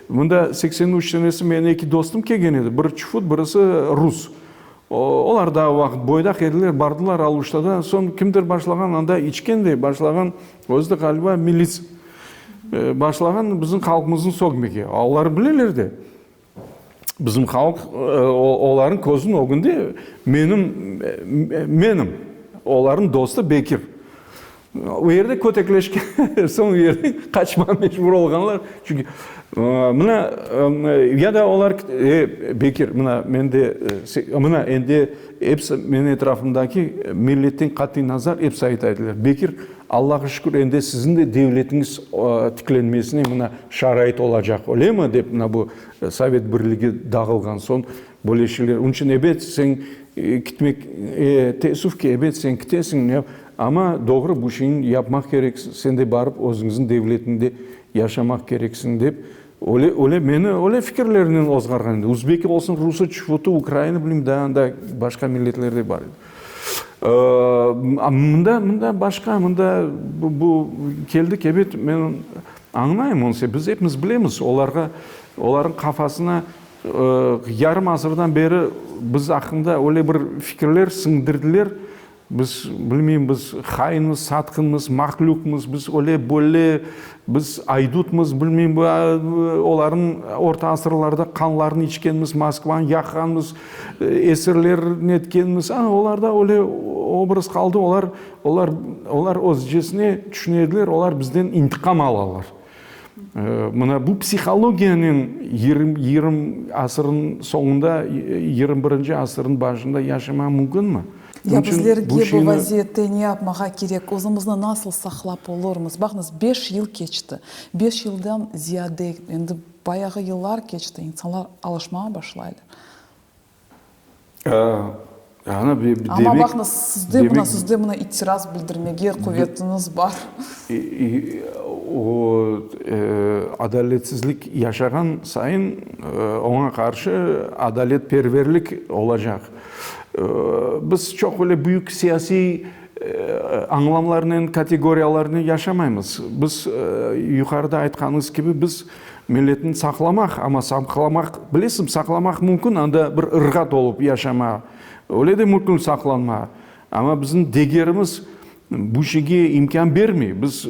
Speaker 2: mında 83 senesi menim eki dostum kelgen edi, biri çufut, birisi rus. Olar daa o vaqıt boydaq ediler, bardılar Aluştada, soñ kimdir başlağan anda içken de başlağan, özü de ğaliba milis, başlağan bizim halqımıznı sögmege. Olar bileler de. Bizim halq olarnıñ közüniñ ögünde menim, menim, olarnıñ dostu Bekir. O yerde kötekleşken soñ o yerden qaçmağa mecbur olğanlar. Çünki mına ya da olar, e, Bekir, mına mende, mına endi episi menim etrafımdaki milletten qatiy nazar episi ayta ediler, Bekir, Allağa şükür, endi siziñ de devletiñiz tiklenmesine mına şarait olacaq, öylemi? dep mına bu Sovet Birligi dağılğan soñ böyle şeyler. Onıñ içün, ebet, sen kitmek, teessüf ki, ebet, sen kitesiñ, amma doğru bu şeyni yapmaq kereksiñ, sen de barıp özüñizniñ devletiñde yaşamaq kereksiñ, dep, öyle, öyle meni öyle fikirlernen ozğarğan edi. Uzbeki olsun, rusı, çufutı, ukrainı, bilmeyim, daa anda başqa milletler de bar edi. Mında, mında başqa, mında bu keldik, ebet, men añlayım onı, biz epimiz bilemiz, olarğa, olarnıñ qafasına yarım asırdan beri biz aqqında öyle bir fikirler siñdirdiler, Biz, bilmeyim, biz hainmiz, satqınmız, mahlüqmız, biz öyle, böyle, biz aydutmız, bilmeyim, olarnıñ orta asırlarda qanlarını içkenmiz, Moskvanı yaqqanmız, esirler netkenmiz. Ana, olarda öyle obraz qaldı, olar, olar, olar özcesine tüşüne ediler, olar bizden intiqam alalar. Mına bu psihologiyanen yigirmi asırnıñ soñunda, 21-nci asırnıñ başında yaşamaq mümkünmi?
Speaker 1: Ya bizlerge bu vaziyette ne yapmağa kerek, özümizni nasıl saqlap olurmız? Baqıñız, beş yıl keçti, beş yıldan ziyade, endi bayağı yıllar keçti, insanlar alışmağa başlaylar. Amma baqıñız, sizde mına, sizde mına itiraz bildirmege quvetiñiz bar.
Speaker 2: O, adaletsizlik yaşağan sayın, oña qarşı adaletperverlik olacaq. Biz çoq öyle büyük siyasiy añlamlarnen, kategoriyalarnen yaşamaymız. Biz, yuqarıda aytqanıñız kibi, biz Milletni saqlamaq, amma saqlamaq, bilesiñ, saqlamaq mümkün, anda bir ırğat olıp yaşama, öyle de mümkün saqlanma. Amma bizim degerimiz bu şeyge imkân bermey. Biz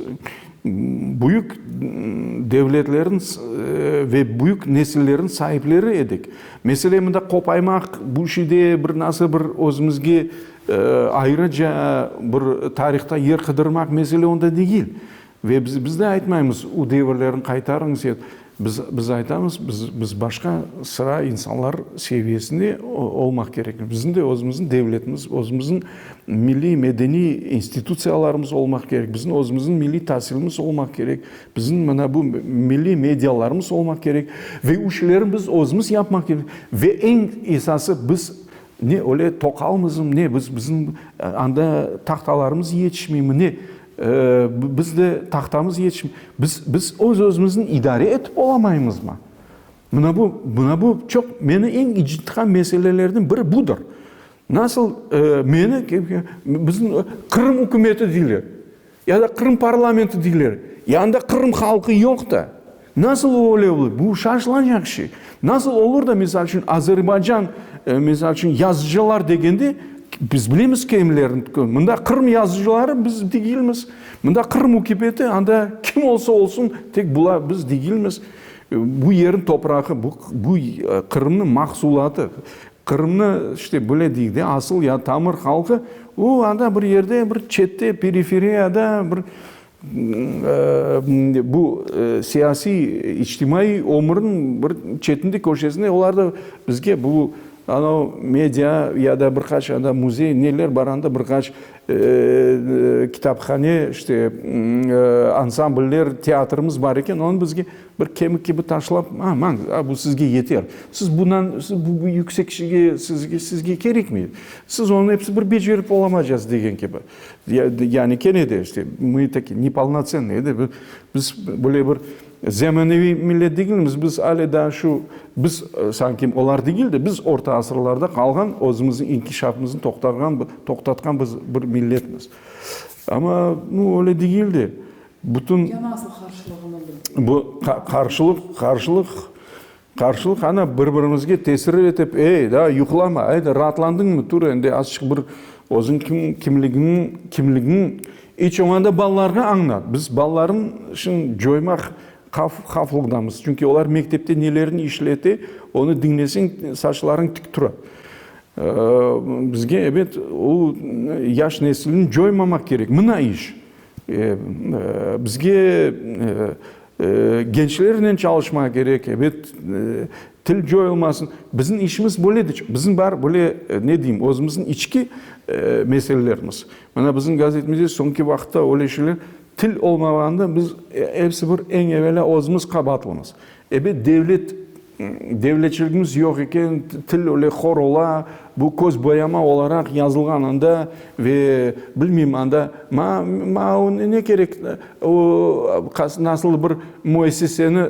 Speaker 2: büyük devletlerniñ ve büyük nesillerniñ saipleri edik. Mesele mında qopaymaq, bu şeyde bir nasıl bir özümizge ayrıca bir tarihta yer qıdırmaq mesele onda degil. Ve biz, biz de aytmaymız, o devirlerni qaytarıñız, et. Biz, biz aytamız, biz, biz başqa sıra insanlar seviyesinde olmaq kerekmiz. Bizim de özümizniñ devletimiz, özümizniñ milliy, medeniy institutsiyalarımız olmaq kerek, bizim özümizniñ milliy tasilimiz olmaq kerek, bizim mına bu milliy medialarımız olmaq kerek ve o şeylerni biz özümiz yapmaq kerek. Ve eñ esası, biz ne öyle toqalmızmı, ne biz, bizim anda tahtalarımız yetişmeymi, ne? Biz de tahtamız yetişmey. Biz, biz öz-özümizni idare etip olamaymızmı? Mına bu, mına bu çoq meni eñ ıcıtqan meselelerden biri budır. Nasıl meni, bizim Qırım ükümeti deyler, ya da Qırım parlamenti deyler, ya anda Qırım halqı yoq da. Nasıl öyle olur? Bu şaşılacaq şey. Nasıl olur da, misal içün, Azerbaycan, misal içün, yazıcılar degende, biz bilemiz kimlerni, mında Qırım yazıcıları biz degilmiz, mında Qırım ükümeti, anda kim olsa olsun, tek bular biz degilmiz. Bu yerniñ toprağı, bu, bu Qırımnıñ mahsulatı, Qırımnı, işte, böyle deyik de, asıl ya tamır halqı, o anda bir yerde, bir çette, periferiyada bir Bu siyasiy, içtimaiy ömürniñ bir çetinde, köşesinde olar da bizge bu anav media ya da bir qaç anda müzey, neler bar anda bir qaç kitaphane, işte, ansambller, teatrımız bar eken, onı bizge bir kemik kibi taşlap, a, mañ, a, bu sizge yeter. Siz bundan, siz bu yüksek şeyge, sizge, sizge kerekmey. Siz onı episi bir becerip olamacaz degen kibi. Yani kene de işte mı taki nepolnotsennyı de biz böyle bir zemaneviy millet degilmiz, biz ale daa şu biz sanki olar degil de biz orta asırlarda qalğan özümizniñ inkişafımıznı toqtarğan toqtatqan biz bir milletmiz. Amma nu öyle degil de bütün
Speaker 1: Ya nasıl qarşılığını bildi?
Speaker 2: Bu qarşılıq qarşılıq Qarşılıq, ana, bir-birimizge tesir etip, ey, daa yuqlama, ayda, raatlandıñmı, tur endi azçıq bir özüñ kim, kimligiñ, kimligiñ, iç olmağanda balalarğa añlat. Biz balalarnıñ şimdi coymaq havf, havflıqdamız, çünki olar mektepte nelerini işlete, onı diñleseñ, saçlarıñ tik tura. Bizge, ebet, o yaş nesilni coymamaq kerek. Mına iş. Bizge Gençlernen çalışmaq kerek, ebet, til coyulmasın. Bizim işimiz böyledir. Bizim bar böyle, ne deyim, özümizniñ içki meselelerimiz. Mına bizim gazetimizde soñki vaqıtta öyle şeyler, til olmağanda biz episi bir eñ evelâ özümiz qabaatlımız. Ebet, devlet, devletçiligimiz yoq eken, til öyle hor ola, bu köz boyama olaraq yazılğan anda ve bilmeyim anda, ma, ma o ne kerek, o nasıl bir müessiseni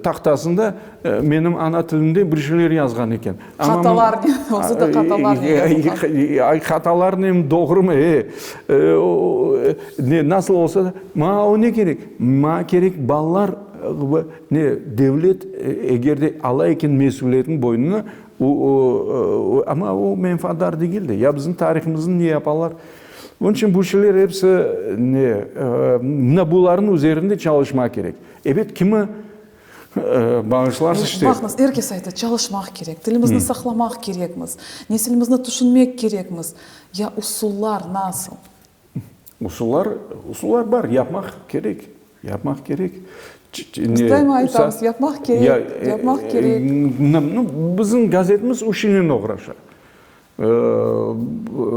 Speaker 2: tahtasında menim ana tilimde bir şeyler yazğan eken.
Speaker 1: Hatalarnen, özü de hatalarnen yazılğan.
Speaker 2: Hatalarnen doğrumı, e, ne, nasıl olsa da, ma o ne kerek, ma kerek balalar Ne, devlet eger de ala eken mesüliyetni boynuna, o, amma o menfaatdar degil de. Ya bizim tarihimizni ne yapalar? Onıñ içün bu şeyler episi ne, mına bularnıñ üzerinde çalışmaq kerek. Ebet, kimi bağışlarsız, işte.
Speaker 1: Baqıñız, er kes ayta, çalışmaq kerek, tilimizni saqlamaq kerekmiz, nesilimizni tüşünmek kerekmiz. Ya usullar nasıl?
Speaker 2: Usullar, usullar bar, yapmaq kerek. Yapmaq kerek.
Speaker 1: Biz daima aytamız, yapmaq kerek, yapmaq kerek.
Speaker 2: Bizim gazetimiz o şeynen oğraşa.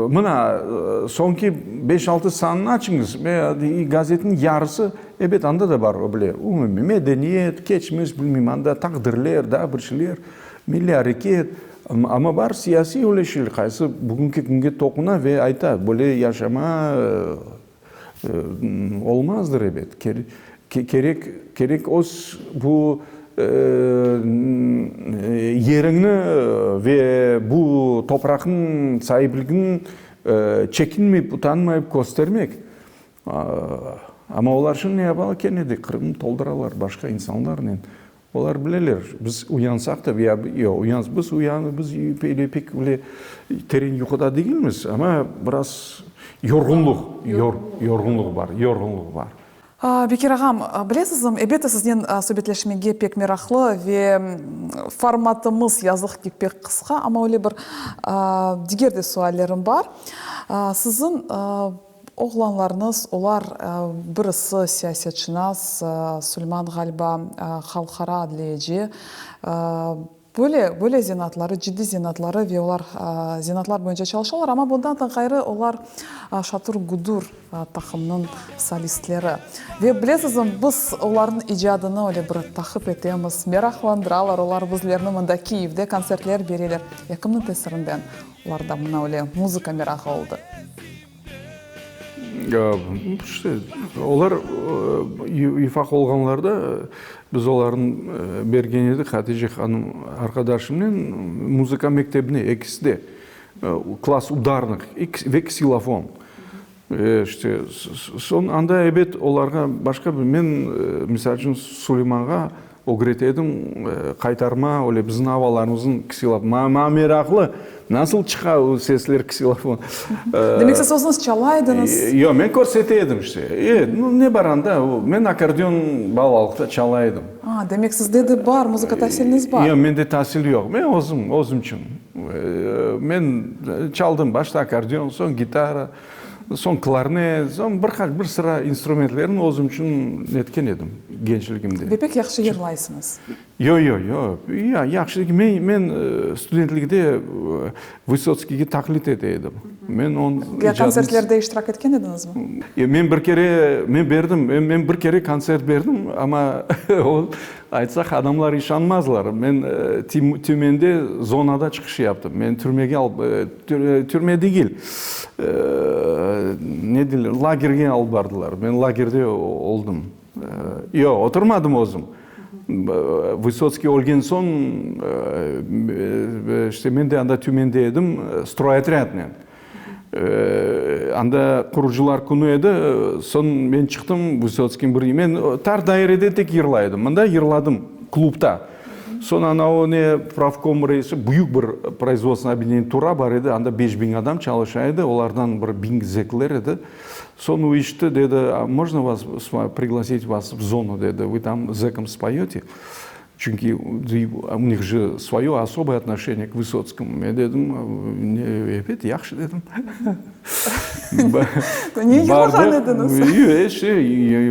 Speaker 2: Mına, soñki beş-altı sanını açıñız, gazetniñ yarısı, ebet, anda da bar o bile, umumiy medeniyet, keçmiş, bilmeyim, anda taqdirler, daa bir şeyler, milliy areket, amma bar siyasiy öyle şeyler, qaysı bugünki künge toquna ve ayta, böyle yaşama Olmazdır, ebet. Kerek, kerek öz bu yeriñni ve bu topraqnıñ saipligini çekinmeyip, utanmayıp köstermek. Amma olar şimdi ne yapalar? Kene de Qırımnı tolduralar başqa insanlarnen. Olar bileler, biz uyansaq da, ya yoq, uyans, biz uyan, biz öyle pek öyle teren yuquda degilmiz, amma biraz yorğunluq, yorğunluq bar, yorğunluq bar.
Speaker 1: Bekir ağam, bilesizmi, elbette siznen subetleşmege pek meraqlı ve formatımız, yazıq ki, pek qısqa, amma öyle bir diger de suallerim bar. Siziñ Oğlanlarıñız, olar birisi siyasetşınas, Suleyman ğaliba halqara adliyeci. Böyle, böyle zenaatları, ciddiy zenaatları ve olar zenaatlar boyunca çalışalar, amma bundan da ğayrı olar Şatur-Gudur taqımınıñ solistleri. Ve bilesizmi, biz olarnıñ icadını öyle bir taqip etemiz, meraqlandıralar olar bizlerni, mında Kiyevde kontsertler bereler. Ya kimniñ tesirinden olarda mına öyle muzıka merağı oldı?
Speaker 2: İşte, olar ufaq olğanlarda biz olarnı bergen edik Hatice hanım arqadaşımnen muzıka mektebine, ekisi de, klass udarnıh ve ksilofon. İşte, soñ anda, ebet, olarğa başqa bir, men, misal içün, Suleymanğa Ögrete edim, qaytarma, öyle bizim avalarımıznıñ ksilofon. Maña meraqlı, nasıl çıqa o sesler ksilofon.
Speaker 1: Demek siz özüñiz çala ediñiz?
Speaker 2: Yoq, men körsete edim işte. E, ne bar anda, men akkordeon balalıqta çala edim.
Speaker 1: A, demek sizde de bar, muzıka tasiliñiz bar.
Speaker 2: Yoq, mende tasil yoq. Men özüm, özümçün. Men çaldım başta akkordeon, soñ gitara. Soñ klarnet, soñ bir qaç, bir sıra instrumentlerni özüm içün netken edim gençligimde.
Speaker 1: Ve pek yahşı yırlaysıñız.
Speaker 2: Yo, yo, yo. Ya, yahşı degil. Men, men studentligde Vısotskiyge taqlit ete edim. Men onıñ
Speaker 1: Ya kontsertlerde iştirak etken ediñizmi?
Speaker 2: Men bir kere, men berdim, men bir kere kontsert berdim, amma o, Aytsaq, adamlar işanmazlar. Men Tümende zonada çıqış yaptım. Meni türmege alıp, türme degil, ne deyler, lagerge alıp bardılar. Men lagerde oldım. Yoq, oturmadım özüm. Vısotskiy ölgen soñ, işte men de anda Tümende edim, stroyotrâdnen. Anda qurucılar künü edi, soñ men çıqtım Vısotskiyniñ bir, men tar dairede tek yırlay edim, mında yırladım klubda. Soñ ana o ne pravkom reisi, büyük bir производственное объединение Tura bar edi, anda 5000 adam çalışa edi, olardan bir biñ zekler edi. Soñ o eşitti, dedi, можно вас пригласить вас в зону, dedi, вы там zekam spoyete. Çünki u них же svoyo osoboye otnoşeniye k Vısotskomu. Men dedim, ebet, yahşı dedim.
Speaker 1: Ne yırlağan ediñiz?
Speaker 2: Yoq, şey,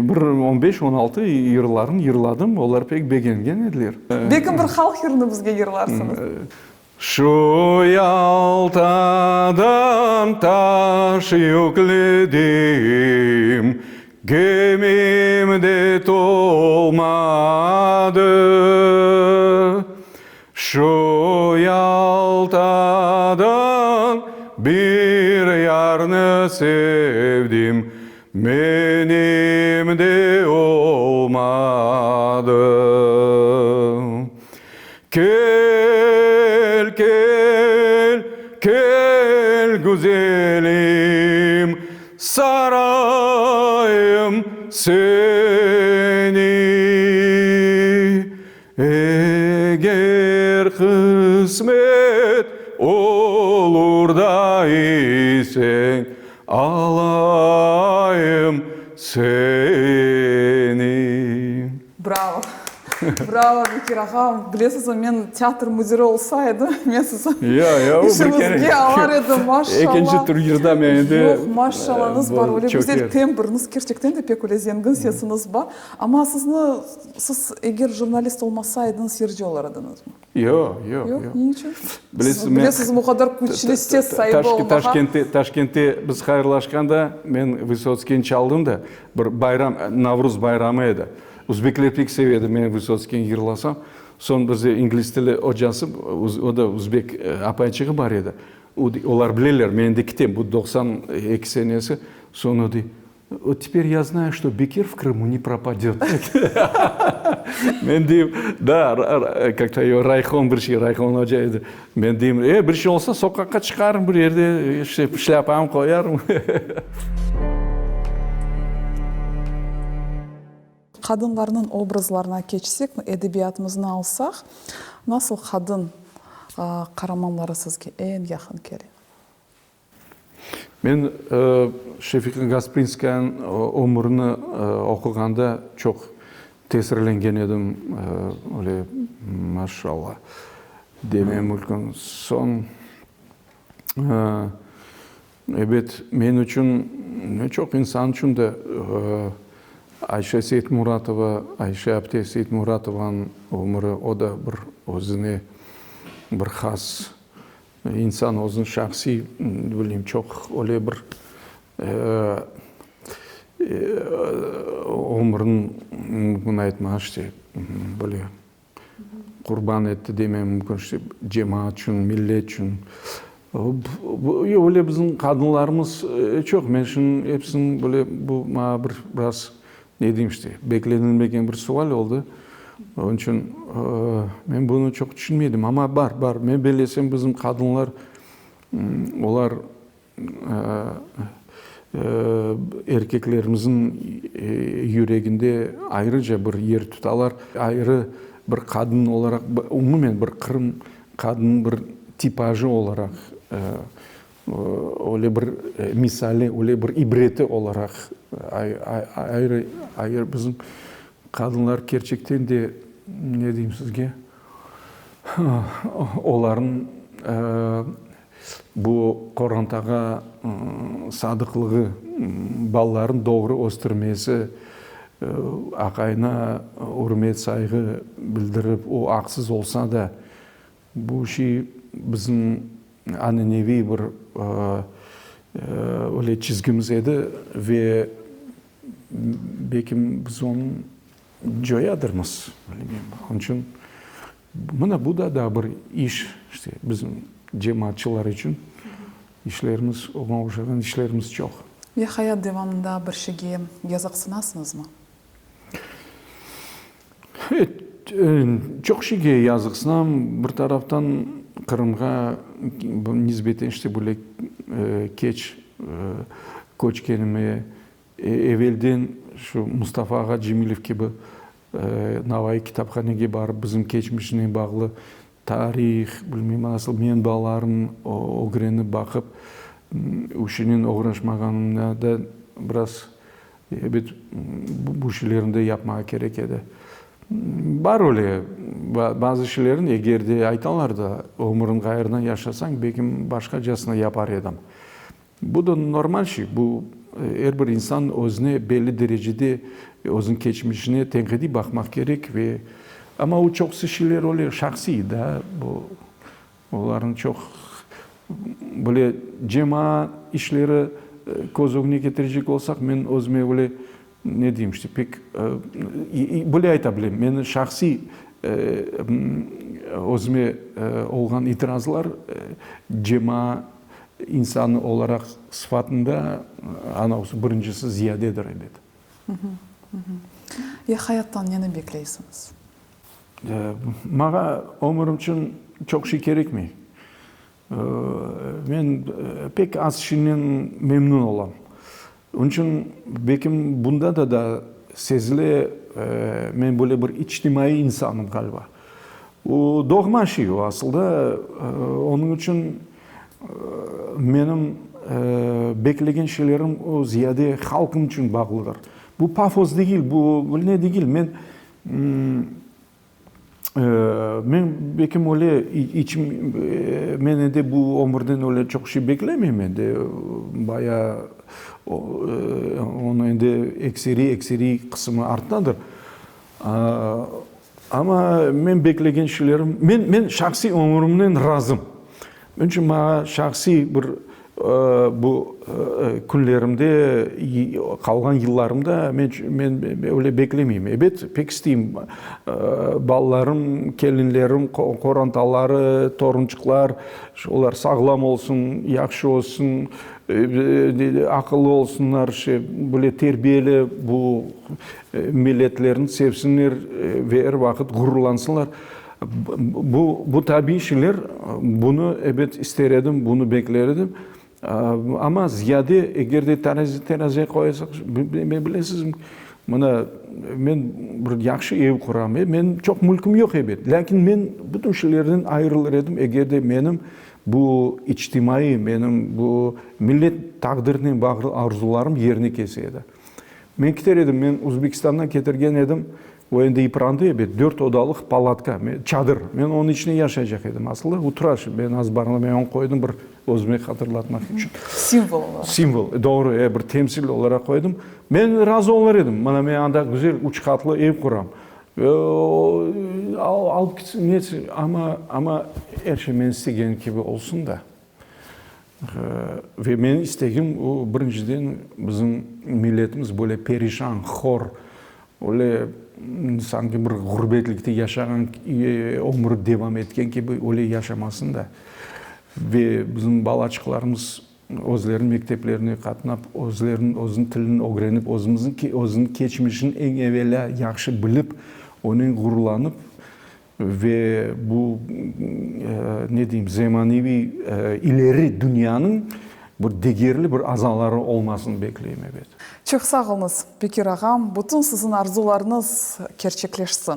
Speaker 2: bir on beş, on altı yırlarını yırladım, olar pek begengen ediler.
Speaker 1: Belkim bir halq yırını bizge yırlarsıñız?
Speaker 2: Şu Yaltadan taş yükledim, Gemim de tolmadı. Şu Yaltadan bir yarnı sevdim, Menim de olmadı. Kel, kel, kel, güzelim, sarayım seni. Eger qısmet olur da iseñ, alayım seni.
Speaker 1: Bravo! Bravo, Bekir ağam! Bilesizmi, men teatr müdiri olsa edim, men sizni işimizge alar edim, maşallah!
Speaker 2: Ekinci tur yırda men endi.
Speaker 1: Yoq, maşallañız bar, öyle güzel tembriniz, kerçekten de pek öyle zengin sesiñiz bar. Amma sizni, siz eger jurnalist olmasa ediñiz, yırcı olar ediñizmi?
Speaker 2: Yoq, yoq, yoq.
Speaker 1: Ne içün? Bilesiz, Bilesiz, bu qadar küçlü ses saibi olmağa.
Speaker 2: Taşkent'te, Taşkent'te biz hayırlaşqanda, men Vısotskiyni çaldım da, bir bayram, Navruz bayramı edi. Uzbekler pek seve edi, men Vısotskiyni yırlasam. Soñ bizde ingliz tili ocası, o da uzbek apayçığı bar edi. Olar bileler, men endi kitem, bu 92 senesi. Soñ o dey, Vot teper ya znаю, çto Bekir v Krımu ne propadöt. Men deyim, da, kak-to eyo, Rayhon bir şey, Rayhon oca edi. Men deyim, e, bir şey olsa soqaqqa çıqarım bir yerde, işte, şlâpamı qoyarım.
Speaker 1: Qadınlarnıñ obrazlarına keçsek, edebiyatımıznı alsaq, nasıl qadın qaramanları sizge eñ yaqın kele?
Speaker 2: Men Şefiqa Gasprinskayanıñ ömürini oquğanda çoq tesirlengen edim, öyle maşallah demem mümkün. Soñ, ebet, men içün, çoq insan içün de Ayşe Seytmuratova, Ayşe apte Seytmuratovanıñ ömüri, o da bir özüne bir has İnsan özüniñ şahsiy, ne bileyim, çoq öyle bir ömrüni mümkün aytmaq, işte, böyle qurban etti demem mümkün, işte, cemaat içün, millet içün. Öyle bizim qadınlarımız çoq, men şimdi episiniñ böyle, bu maña bir biraz Ne deyim işte, beklenilmegen bir sual oldı. Onıñ içün men bunı çoq tüşünmeydim. Amma bar, bar. Men bellesem, bizim qadınlar, olar erkeklerimizniñ yüreginde ayrıca bir yer tutalar. Ayrı bir qadın olaraq, umumen bir qırım qadınıñ bir tipajı olaraq Öyle bir misali, öyle bir ibreti olaraq ayrı, ayrı bizim qadınlar kerçekten de, ne deyim sizge, olarnıñ bu qorantağa sadıqlığı, balalarını doğru östürmesi, aqayına ürmet-sayğı bildirip, o aqsız olsa da, Bu şey bizim ananeviy bir öyle çizgimiz edi ve belki biz onı coyadırmız, bilmeyim. Onıñ içün mına bu da daa bir iş, işte, bizim cemaatçılar içün işlerimiz, oña oşağan işlerimiz çoq.
Speaker 1: Ve hayat devamında bir şeyge yazıqsınasıñızmı?
Speaker 2: Çoq şeyge yazıqsınam. Bir taraftan Qırımğa nisbeten işte böyle keç köçkenime, evelden şu Mustafa ağa Cemilev kibi Navayı kitaphanege barıp bizim keçmişnen bağlı tarih, bilmem nasıl menbalarnı ögrenip baqıp, işinen oğraşmağanımda da biraz Ebet, bu şeylerni de yapmağa kerek edi. Bar öyle bazı şeylerni, eger de aytalar da, ömüriñ ğayrıdan yaşasañ, belki başqacasına yapar edim. Bu da normal şey, bu er bir insan özüne belli derecede özüniñ keçmişine tenqidiy baqmaq kerek ve amma o çoqusı şeyler öyle şahsiy da, bu Olarnıñ çoq böyle cemaat işleri köz ögüne ketirecek olsaq, men özüme öyle, ne deyim, işte, pek böyle ayta bilem, meni şahsiy özüme olğan itirazlar cemaat insanı olaraq sıfatında anavısı birincisi ziyadedir, ebet.
Speaker 1: Ya hayattan neni bekleysiñiz?
Speaker 2: Maña ömürim içün çoq şey kerekmey. Men pek az şeynen memnün olam. Onıñ içün belkim bunda da da sezile, men böyle bir içtimaiy insanım ğaliba. O doğma şey o asılda. Onıñ içün menim beklegen şeylerim o ziyade halqım içün bağlıdır. Bu pafos degil, bu ne degil. Men. Men belkim öyle içim, men endi bu ömürden öyle çoq şey beklemeyim endi, baya onıñ endi ekseriy, ekseriy qısımı arttadır. Amma men beklegen şeylerim, men, men şahsiy ömürimnen razım. Onıñ içün maña şahsiy bir bu künlerimde, qalğan yıllarımda men, men öyle beklemeyim. Ebet, pek isteyim, balalarım, kelinlerim, qorantaları, torunçıqlar, olar sağlam olsun, yahşı olsun, aqıllı olsunlar, şey, böyle terbiyeli bu milletlerini sevsinler ve er vaqıt ğururlansınlar. Bu, bu tabiiy şeyler, bunı, ebet, ister edim, bunı bekler edim. Amma ziyade, eger de terazi, teraziye qoysaq, bilesizmi, mına, men bir yahşı ev quram, menim çoq mülküm yoq, ebet, lâkin men bütün şeylerden ayırılır edim, eger de menim bu içtimaiy, menim bu millet taqdirinen bağlı arzularım yerine kelse edi. Men kiter edim, men Uzbekistandan ketirgen edim, o endi iprandı ebet, dört odalıq palatka, çadır, men onıñ içinde yaşaycaq edim asılında, o tura şimdi, men azbarında men onı qoydım bir özüme hatırlatmaq içün.
Speaker 1: Simvol olaraq.
Speaker 2: Simvol, doğru, e, bir temsil olaraq qoydım. Men razı olar edim, mına men anda güzel üç qatlı ev quram, alıp ketsin, netsin, amma, amma er şey men istegen kibi olsun da. Ve menim istegim, o, birinciden, bizim milletimiz böyle perişan, hor, öyle sanki bir ğurbetlikte yaşağan, ömüri devam etken kibi öyle yaşamasın da. Ve bizim balaçıqlarımız özleriniñ mekteplerine qatnap, özleriniñ özüniñ tilini ögrenip, özümizniñ özüniñ keçmişini eñ evelâ yahşı bilip, onen ğururlanıp, Ve bu, ne deyim, zemaneviy ileri dünyanıñ bir degerli bir azaları olmasını bekleyim, ebet.
Speaker 1: Çoq sağ oluñız, Bekir ağam, bütün siziñ arzularıñız kerçekleşsin.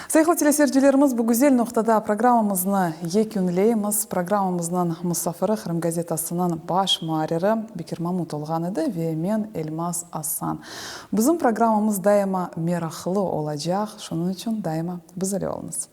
Speaker 1: Sayğılı teleseyircilerimiz, bu güzel noqtada programmamıznı yekünleymiz. Programmamıznıñ musafiri Qırım gazetasınıñ baş muarriri Bekir Mamut olğan edi ve men, Elmaz Asan. Bizim programmamız daima meraqlı olacaq, şunıñ içün daima biz ile oluñız.